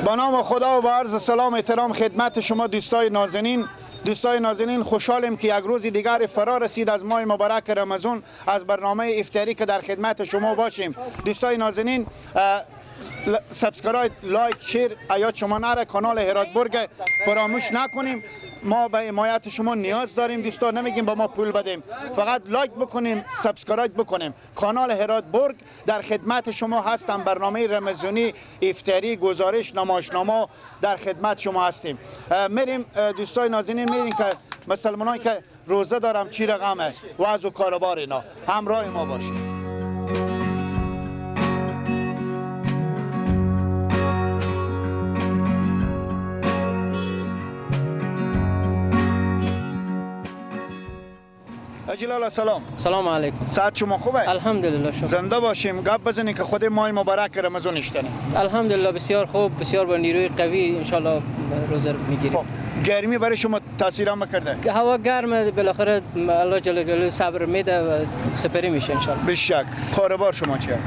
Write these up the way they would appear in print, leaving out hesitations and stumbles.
با نام خدا و با عرض سلام احترام خدمت شما دوستای نازنین. دوستای نازنین، خوشحالیم که یک روز دیگر فرا رسید از ماه مبارک رمضان، از برنامه افطاری که در خدمت شما باشیم. دوستای نازنین، subscribe، like، share ایاد شما نره، کانال هرات برگ فراموش نکنیم. ما به حمایت شما نیاز داریم دوستان، نمیگیم با ما پول بدیم، فقط like بکنیم، subscribe بکنیم. کانال هرات برگ در خدمت شما هستم. برنامه رمضانی، افطاری، گزارش، نمایشنامه در خدمت شما هستیم. میریم دوستای نازنین، میریم که مسلمانان که روزه دارم چی رقمه وضع و کاروبار اینا، همراه ما باشید. جلال سلام. سلام علیکم. ساعت شما خوبه؟ الحمدلله شما. زنده باشیم. گپ بزنین که خود ماه مبارک رمضان اشتنه. الحمدلله بسیار خوب، بسیار با نیروی قوی ان شاء الله روزه میگیریم. خب گرمی برای شما تاثیر هم کرده؟ هوا گرمه، بالاخره الله جل جلاله صبر میده و سپری میشه ان شاء الله. بیشک. کاروبار شما چیه؟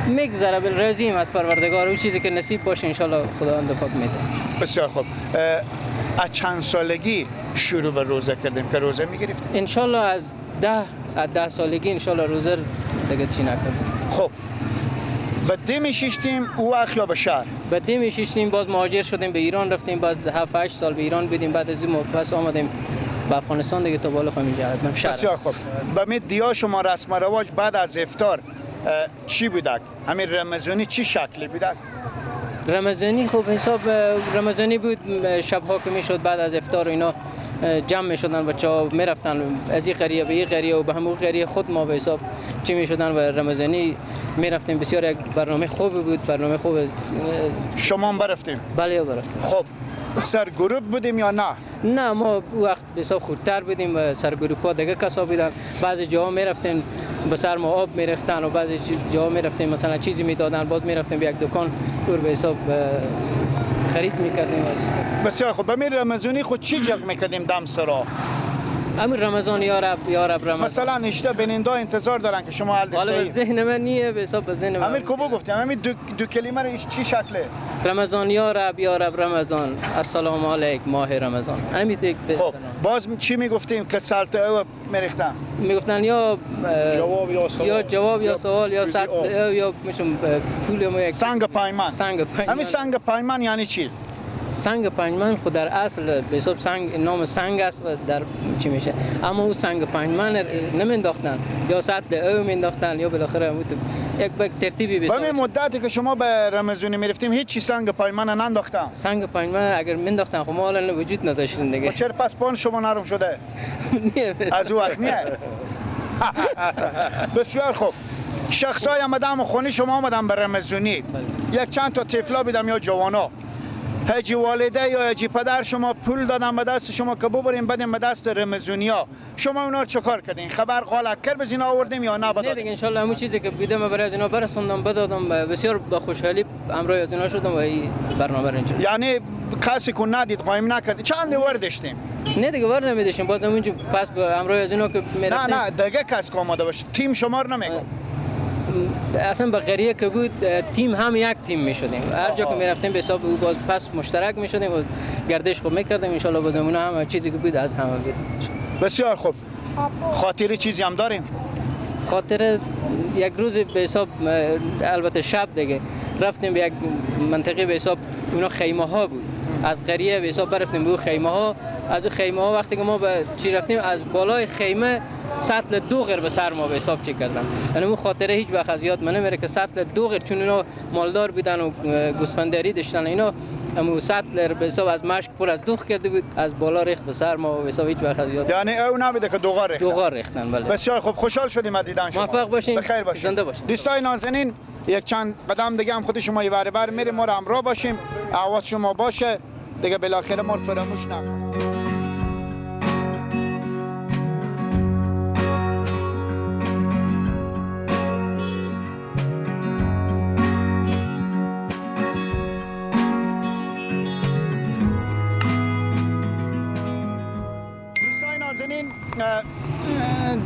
میگذره، راضیم از پروردگار، اون چیزی که نصیب باشه ان شاء الله خداوند پاک میده. بسیار خوب. از چند سالگی شروع به روزه کردیم که روزه میگرفتیم؟ انشالله از 10 سالگی انشالله روزه دیگه چی نکردیم. خب به ده میشیشتیم او وقت یا به شهر؟ به ده میشیشتیم، باز مهاجر شدیم به ایران رفتیم، باز 7-8 سال به ایران بودیم، بعد از اون پس آمدیم به افغانستان دیگه تا بالا خواهیم اینجا. بسیار خوب. به می دیا شما رسم رواج بعد از افطار چی بودک؟ همین رمضانی چی شکلی بودک؟ رمضانی خب حساب رمضانی بود، شبها که میشد بعد از افطار و اینا جمع میشدن بچه‌ها، میرفتن از این قریه به این قریه و به همون قریه خود ما به حساب چی میشدن و رمضانی میرفتیم. بسیار یک برنامه خوب بود، برنامه خوب. شما هم برفتیم؟ بله برفتیم. خب سر گروپ بودیم یا نه؟ نه، ما وقت به حساب خردتر بودیم و سر گروپ ها دیگه کسا بودن. بعضی جاها میرفتیم به سر ما آب میریختن و بعضی جاها میرفتیم مثلا چیزی میدادن، باز میرفتیم به یک دکان اور به حساب خرید میکردیم. بسیار خوب. به رمضانی خود چی جگ میکردیم دم سرا؟ امیر رمضان یا رب یا رب رمضان. مثلا نشته بیننده انتظار دارن که شما حل حالا به ذهن من نیه، به حساب به ذهن من. امیر کوبو گفتیم امیر دو کلمه رو چی شکله؟ رمضان یا رب یا رب رمضان، السلام علیک ماه رمضان. همین یک. خب باز چی میگفتیم که سالت او میریختن؟ میگفتن یا جواب یا سوال، یا جواب یا سوال یا سط یا میشم پول ما یک سنگ پایمان. سنگ پایمان. همین سنگ پایمان یعنی چی؟ سنگ پنجمن خود در اصل به حساب سنگ نام سنگ است و در چی میشه، اما او سنگ پنجمن نمینداختن، یا سطل او مینداختن یا بالاخره یک به ترتیبی به حساب. مدتی که شما به رمضانی میرفتیم هیچ چی سنگ پایمن ننداختن؟ سنگ پنجمن اگر مینداختن خب ما الان وجود نداشتیم دیگه. چرا پس پان شما نرم شده؟ از او وقت نیه. بسیار خوب. شخصای آمدن خونه شما آمدن به رمضانی، یک چند تا طفلا بودم یا جوانا، هجی والده یا هجی پدر شما پول دادن به دست شما که ببریم بدیم به دست رمضانیا، شما اونا رو چه کار کردین؟ خبر قالک کر بز اینا آوردیم یا نه بدادیم؟ نه دیگه انشالله همون چیزی که بودم برای از اینا برسوندم بدادم، بسیار با خوشحالی همراه از اینا شدم و این برنامه رو اینجا. یعنی کسی که ندید قایم نکرد چند ور داشتیم؟ نه دیگه ور نمیداشتیم، باز همونجا پس همراه از اینا که میرفتیم. نه نه دیگه کس که آماده باشه تیم شما رو نمیگم. اصلا به قریه که بود تیم هم یک تیم می شدیم، هر جا که می رفتیم به حساب او باز پس مشترک می شدیم و گردش خوب می کردیم ان شاء الله. باز هم چیزی که بود از همه بود. بسیار خوب. خاطره چیزی هم داریم؟ خاطره یک روز به حساب البته شب دیگه رفتیم به یک منطقه به حساب اونا خیمه ها بود، از قریه به حساب برفتیم به خیمه ها، از اون خیمه ها وقتی که ما به چی رفتیم از بالای خیمه سطل دوغر به سر ما به حساب چی کردن. یعنی اون خاطره هیچ وقت از یاد من نمیره که سطل دوغر، چون اینا مالدار بودن و گوسفندری داشتن، اینا امو سطل به حساب از مشک پر از دوغ کرده بود، از بالا ریخت به سر ما به حساب هیچ وقت از یاد. یعنی او نبوده که دوغار ریختن؟ دوغار ریختن بله. بسیار خوب، خوشحال شدیم از دیدن شما. موفق باشین، بخیر باشین، زنده باشین. دوستای نازنین یک چند قدم دیگه هم خود شما یه بر میریم، ما همراه باشیم، آواز شما باشه دیگه، بالاخره ما فراموش نکنیم.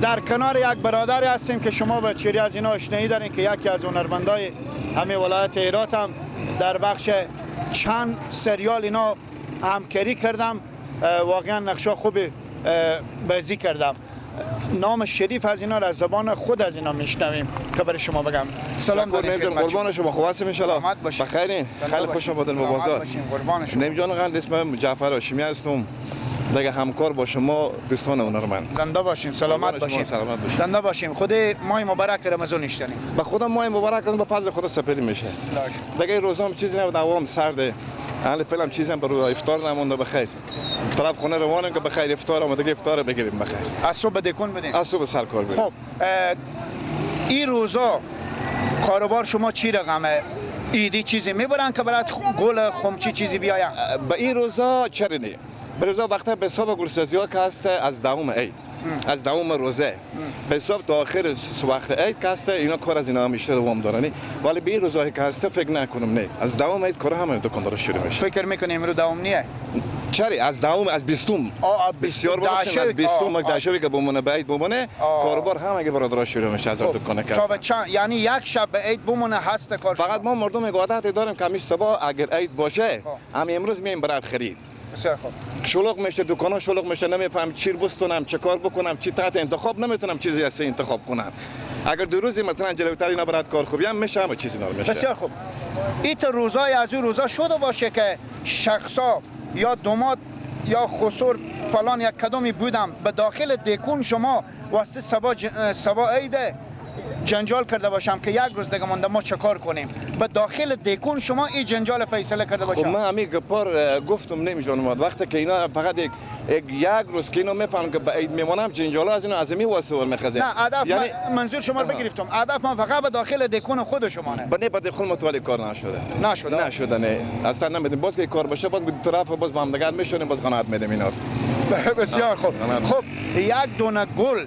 در کنار یک برادری هستیم که شما به چهره از اینا آشنایی دارین که یکی از هنرمندای همه ولایت هرات هم در بخش چند سریال اینا همکاری کردم، واقعا نقشا خوب بازی کردم. نام شریف از اینا را از زبان خود از اینا میشنویم که برای شما بگم. سلام داریم، قربان شما، خوب هستیم ان شاء الله، بخیرین، خیلی خوش آمدین به بازار. قربان شما. نیم جان قند، اسمم جعفر هاشمی هستم، دیگه همکار با شما دوستان هنرمند. زنده باشیم، سلامت باشیم، سلامت باشیم، زنده باشیم. خود ماه مبارک رمضان اشتنیم. به خدا ماه مبارک به فضل خدا سپری میشه. دیگه روزام چیزی نبود، هوام سرده. حالا فعلا چیزی هم برای افطار نمونده. بخیر. طرف خونه روانم که بخیر افطار آمده، افطار بگیریم بخیر. از صبح دکون بدیم. از صبح سر کار بریم. خب این روزا کاروبار شما چی رقمه؟ ایدی چیزی میبرن که برات گل خمچی چیزی بیاین؟ به این روزا چرا نه؟ به روزا وقتا به حساب گلسازی ها که هست از دهم عید، از دهم روزه به حساب تا آخر وقت عید که هست اینا کار از اینا همیشه دوام دارن، ولی به این روزایی که هست فکر نکنم نه. از دهم عید کار همه دکاندارا شروع میشه. فکر میکنی امروز دوم نیه؟ چرا از دهم، از بیستم بسیار باشه، از بیستم دشوی که بمونه به عید بمونه کاروبار همه برادرها شروع میشه از دکان که تا چند، یعنی یک شب به عید بمونه هست کار. فقط ما مردم عادت داریم که همیشه صبح اگر عید باشه هم امروز میایم برات خرید. بسیار خوب. شلوغ میشه دکانا، شلوغ میشه، نمیفهم چی بستونم، چه کار بکنم، چی تحت انتخاب نمیتونم چیزی از انتخاب کنم. اگر دو روزی مثلا جلوتر اینا برات کار خوبی هم میشه، همه چیز اینا میشه. بسیار خوب. این روزای از اون روزا شده باشه که شخصا یا دومات یا خسور فلان یک کدومی بودم به داخل دکون شما واسه صبا عید جنجال کرده باشم که یک روز دیگه مونده ما چه کار کنیم، به داخل دکون شما این جنجال فیصله کرده باشم. خب من همین گپار گفتم نمیجانم وقتی که اینا فقط یک روز که اینا میفهمن که به عید میمونم جنجال از اینا از می واسه ور میخزه. نه هدف یعنی منظور شما رو بگرفتم، هدف من فقط به داخل دکون خود شما نه. نه به دکون متولی کار نشده. نشده نه اصلا نمیدیم. باز که کار باشه باز به طرف باز با هم دیگه میشونیم، باز قناعت میدیم اینا. بسیار خوب. خب یک دونه گل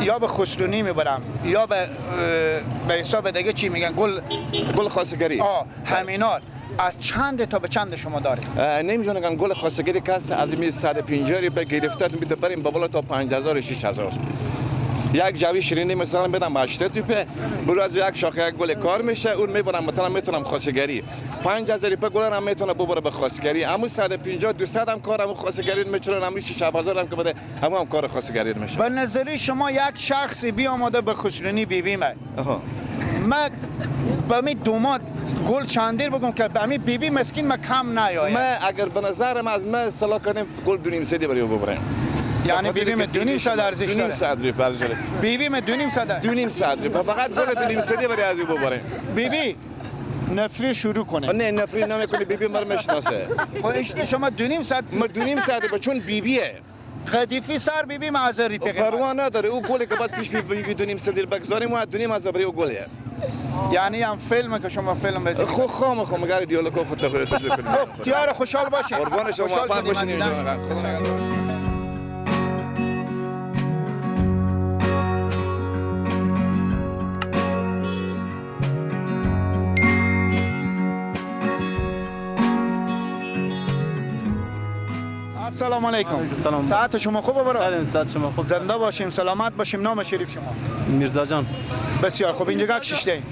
یا به خسرونی میبرم یا به حساب دیگه چی میگن، گل خواستگاری، همینا از چند تا به چند شما دارید؟ نمیدونم گل خواستگاری کس از این 150 به گرفته میده بریم به بالا تا 5000 6000. یک جوی شیرینی مثلا بدم 8 تیپه، برو از یک شاخه یک گل کار میشه، اون میبرم مثلا میتونم خواستگاری 5000 روپیه گل هم میتونه ببره به خواستگاری، همون 150 200 هم کار همون خواستگاری میچرن، همون 6000 هم که بده همون هم کار خواستگاری میشه. به نظری شما یک شخصی بی آماده به خسرونی بیبی ما ما به می دومات گل چندیر بگم که به می بیبی مسکین ما کم نیاید. ما اگر به نظرم از ما صلاح کنیم گل 2.5 برای ببریم، یعنی بیبی می 2.5 ارزش داره. 2.5 روپیه ارزش داره. بیبی می 2.5 2.5 روپیه فقط گل 2.5 برای از او ببریم. بیبی نفری شروع کنه. نه نفری نمیکنه، بیبی مر میشناسه. خب اشته شما 2.5 ما 2.5 چون بیبیه. خدیفی سر بیبی ما از ریپیق پروا نداره او گله که بعد پیش بیبی 2.5 بگذاریم و 2.5 برای او گله. یعنی هم فیلم که شما فیلم بزنید. خو خام خو مگر دیالوگ خود تغییر کنید. خب تیار خوشحال باشید. قربان شما، موفق باشین. السلام علیکم. سلام. ساعت شما خوبه برادر؟ بله ساعت شما خوب. زنده باشیم، سلامت باشیم. نام شریف شما؟ میرزا جان. بسیار خوب. اینجا ششته؟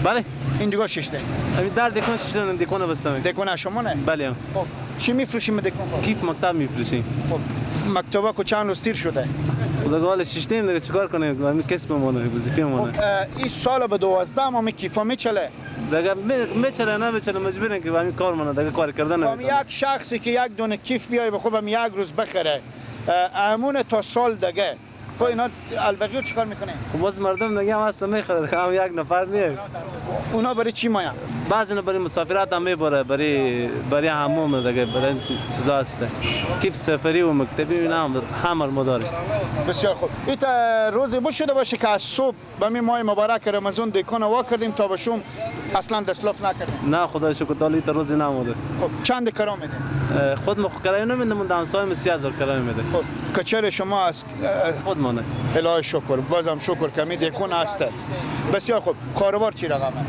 بله. اینجا ششته. همین در دکان ششته، دکان بستم. دکان شما نه؟ بله. خب چی میفروشیم دکان؟ کیف مکتب میفروشیم. خب مکتبا کو چند روز تیر شده؟ خدا گال ششتیم دیگه چیکار کنیم؟ همین کسب مونه، وظیفه مونه. خب این سال به 12 ما کیفا میچله. دیگه میچله نه میچله مجبوریم که همین کار مونه دیگه کار کردن. خب یک شخصی که یک دونه کیف بیای به خوبم یک روز بخره امونه تا سال دیگه. خب اینا البقیه چیکار میکنه؟ خب باز مردم دیگه هم هستن میخره، هم یک نفر نیست. اونا برای چی مایا؟ بعضی اینا برای مسافرات هم میبره، برای حموم دیگه، برای چیزا هست. کیف سفری و مکتبی اینا هم ما داره. بسیار خوب. این روزی بود شده باشه که از صبح به می ماه مبارک رمضان دکان وا کردیم تا به شوم اصلا دستلوف نکردیم. نه خدا شکر تا این روزی نموده. خب چند کرام میده؟ خود ما کرایه نمیدم، همسایه 30000 کرایه میده. خب کچر شما از خود مانه. الهی شکر، بازم شکر کمی دکون هست. بسیار خوب. کاروبار چی رقمه؟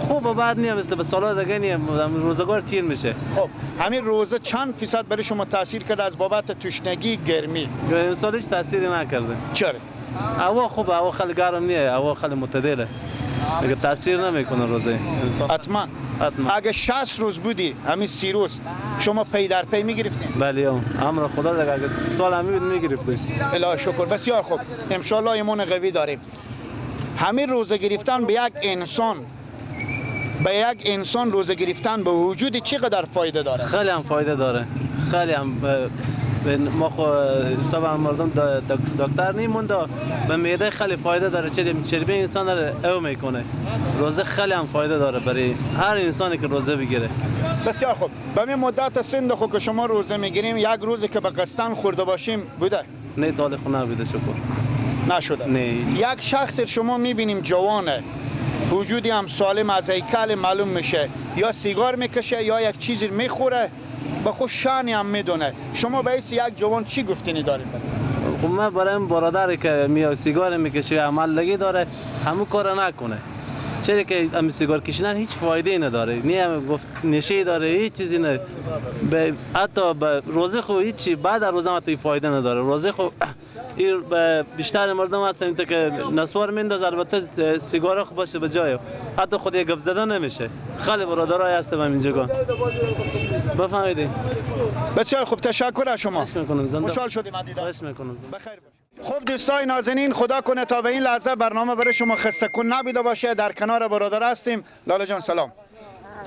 خوب بعد نیم مثل به سال‌ها دیگه نیم، روزگار تیر میشه. خب همین روزه چند فیصد برای شما تاثیر کرده از بابت تشنگی گرمی؟ گرمی سالش تاثیری نکرده. چرا؟ هوا خوب، هوا خیلی گرم نیه، هوا خیلی معتدله. دیگه تاثیر نمیکنه روزه حتما. اگه 60 روز بودی همین 30 روز شما پی در پی میگرفتیم؟ بله امر خدا دیگه، اگه سال همین بود میگرفتیم. الهی شکر. بسیار خوب، ان شاء الله ایمان قوی داریم. همین روزه گرفتن به یک انسان، به یک انسان روزه گرفتن به وجود چقدر فایده داره؟ خیلی هم فایده داره، خیلی هم. ما خو حساب مردم دکتر نیمونده، به معده خیلی فایده داره، چربی انسان رو او میکنه. روزه خیلی هم فایده داره برای هر انسانی که روزه بگیره. بسیار خوب. به این مدت سن خو که شما روزه میگیریم، یک روزی که به قسطن خورده باشیم بوده؟ نه تا خو نبوده، شکر نشده. نه. یک شخص شما میبینیم جوانه، وجودی هم سالم، از هیکل معلوم میشه، یا سیگار میکشه یا یک چیزی میخوره، با خود شانی هم میدونه. شما به یک جوان چی گفتنی دارید؟ خب من برای این برادری که می سیگار میکشه عملگی داره، همون کار نکنه. چرا که هم سیگار کشیدن هیچ فایده ای نداره، نه هم گفت نشه داره، هیچ چیزی نه. به حتی به روزه خو هیچ، بعد از روزه هم فایده نداره. روزه خو بیشتر مردم هستن که نسوار میندازه، البته سیگار خو باشه به جای، حتی خود یک گپ زدن نمیشه. خیلی برادرای هستم اینجا. بفهمیدین. بسیار خوب، تشکر از شما. خوشحال شدیم از دیدار. بخیر باشید. خب دوستای نازنین، خدا کنه تا به این لحظه برنامه برای شما خسته کن نبوده باشه. در کنار برادر هستیم. لاله جان سلام.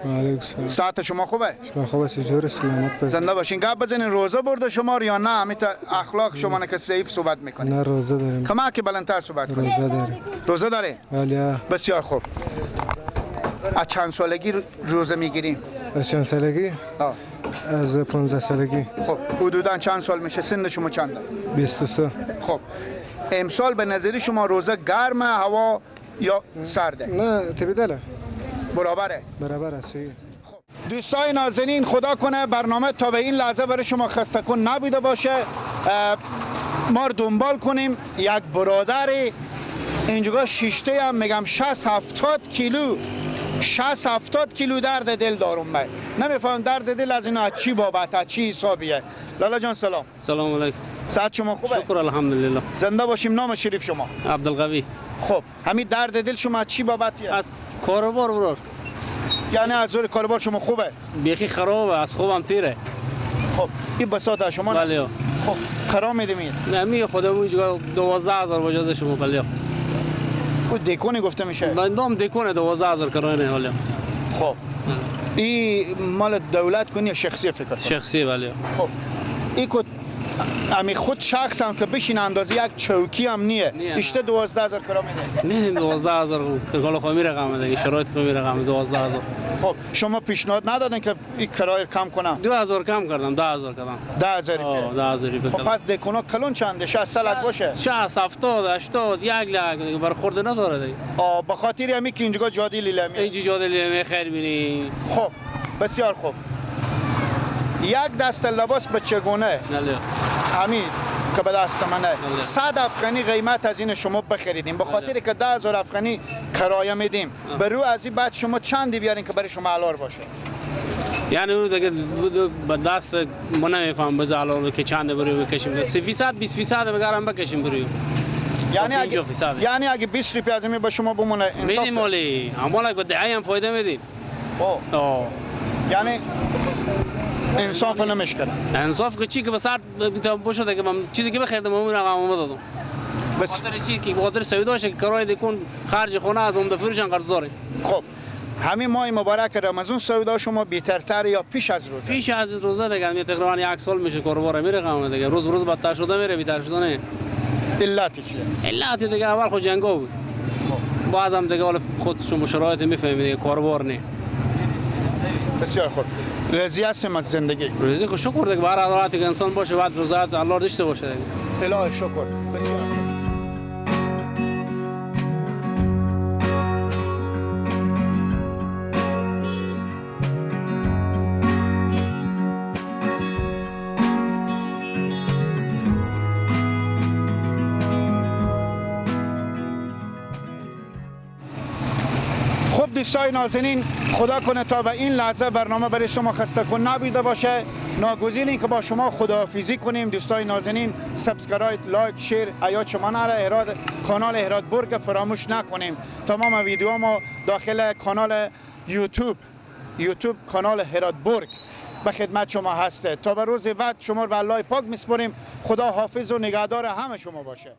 علیکم السلام. ساعت شما خوبه؟ شما خوبه، چجوری؟ سلامت باشید. زنده باشین. گپ بزنین، روزه برده شما یا نه؟ همین اخلاق شما نه که ضعیف صحبت میکنید. نه روزه داریم. کما که بلندتر صحبت کنید. روزه داریم. روزه داره؟ بله. بسیار خوب. از چند سالگی روزه میگیریم؟ از چند سالگی؟ از 15 سالگی. خب حدوداً چند سال میشه؟ سن شما چنده؟ 23. خب امسال به نظر شما روزه گرمه هوا یا سرده؟ نه تبدیله. برابره؟ برابر است. خب دوستای نازنین، خدا کنه برنامه تا به این لحظه برای شما خسته کن نبوده باشه. ما رو دنبال کنیم. یک برادر اینجا شیشته هم میگم 60-70 کیلو، 60-70 کیلو درد دل دارم. من نمیفهم درد دل از اینا چی بابت، از چی حسابیه. لالا جان سلام. سلام علیکم. صحت شما خوبه؟ شکر الحمدلله. زنده باشیم. نام شریف شما؟ عبدالقوی. خب همین درد دل شما از چی بابتیه؟ از کاروبار برار. یعنی از زور کاروبار شما خوبه؟ بیخی خرابه، از خوبم تیره. خب این بساط از شما؟ بله. خب کرا میدیم؟ نه می خودمون اینجا 12,000 با اجازه شما. بله. او دیکونی گفته میشه؟ بندام دیکونه 12,000 کرایه حالا. خب این مال دولت کنی یا شخصی فکر کنی؟ شخصی بله. خب این که امی خود شخص هم که بشین اندازه یک چوکی هم نیه، اشته 12,000 کرا میده. نه 12,000 کلا خو میرقم دیگه، شرایط خو میرقم 12,000. خب شما پیشنهاد ندادن که این کرایه کم کنم؟ 2,000 کم کردم، 10,000 کردم. 10,000. 10,000. خب پس دکونا کلون چنده؟ 60 لک باشه؟ 60 70 80 1 لک دیگه بر خورده نداره دیگه. به خاطر همی که اینجا جاده لیلامی. اینجا جاده لیلامی خیر بینی. خب بسیار خوب. یک دست لباس به چگونه؟ همین که به دست منه 100 افغانی قیمت از این شما بخریدیم، به خاطر که 10,000 افغانی کرایه میدیم. به رو از این بعد شما چندی بیارین که برای شما علار باشه؟ یعنی اون دیگه به دست ما نمیفهم به علار که چند بریو بکشیم. 30% 20% بگرم بکشیم بریو. یعنی اگه 20 روپیه از این به شما بمونه انصاف میدیم، ولی امالک به دعای هم فایده میدیم. یعنی انصاف نمیشکنه. انصاف که چی که بسر باشه که من چیزی که بخریدم اون رقم دادم. بس خاطر چی که بخاطر سوداش که کرایه دکون خرج خونه از عمده فروشن قرض داره. خب همین ماه مبارک رمضان سودا شما بهترتر یا پیش از روزه؟ پیش از روزه دیگه تقریبا یک سال میشه کاروبار میره قم دیگه، روز روز بدتر شده میره، بهتر شده نه. علت چیه؟ علت دیگه اول خود جنگا بود. بعدم دیگه حالا خود شما شرایط میفهمید دیگه، کاروبار نه. بسیار خوب. راضی هستم از زندگی؟ راضی که شکر دیگه، بر عدالت که انسان باشه بعد رضایت الله داشته باشه دیگه. الهی شکر. بسیار خوب. دوستای نازنین، خدا کنه تا به این لحظه برنامه برای شما خسته کن نبوده باشه. ناگزیریم که با شما خداحافظی کنیم. دوستای نازنین، subscribe، like، share از یاد شما نره. هرات، کانال هرات برگ فراموش نکنیم. تمام ویدیو ما داخل کانال یوتیوب کانال هرات برگ به خدمت شما هسته. تا به روز بعد شما رو به الله پاک میسپریم. خدا حافظ و نگهدار همه شما باشه.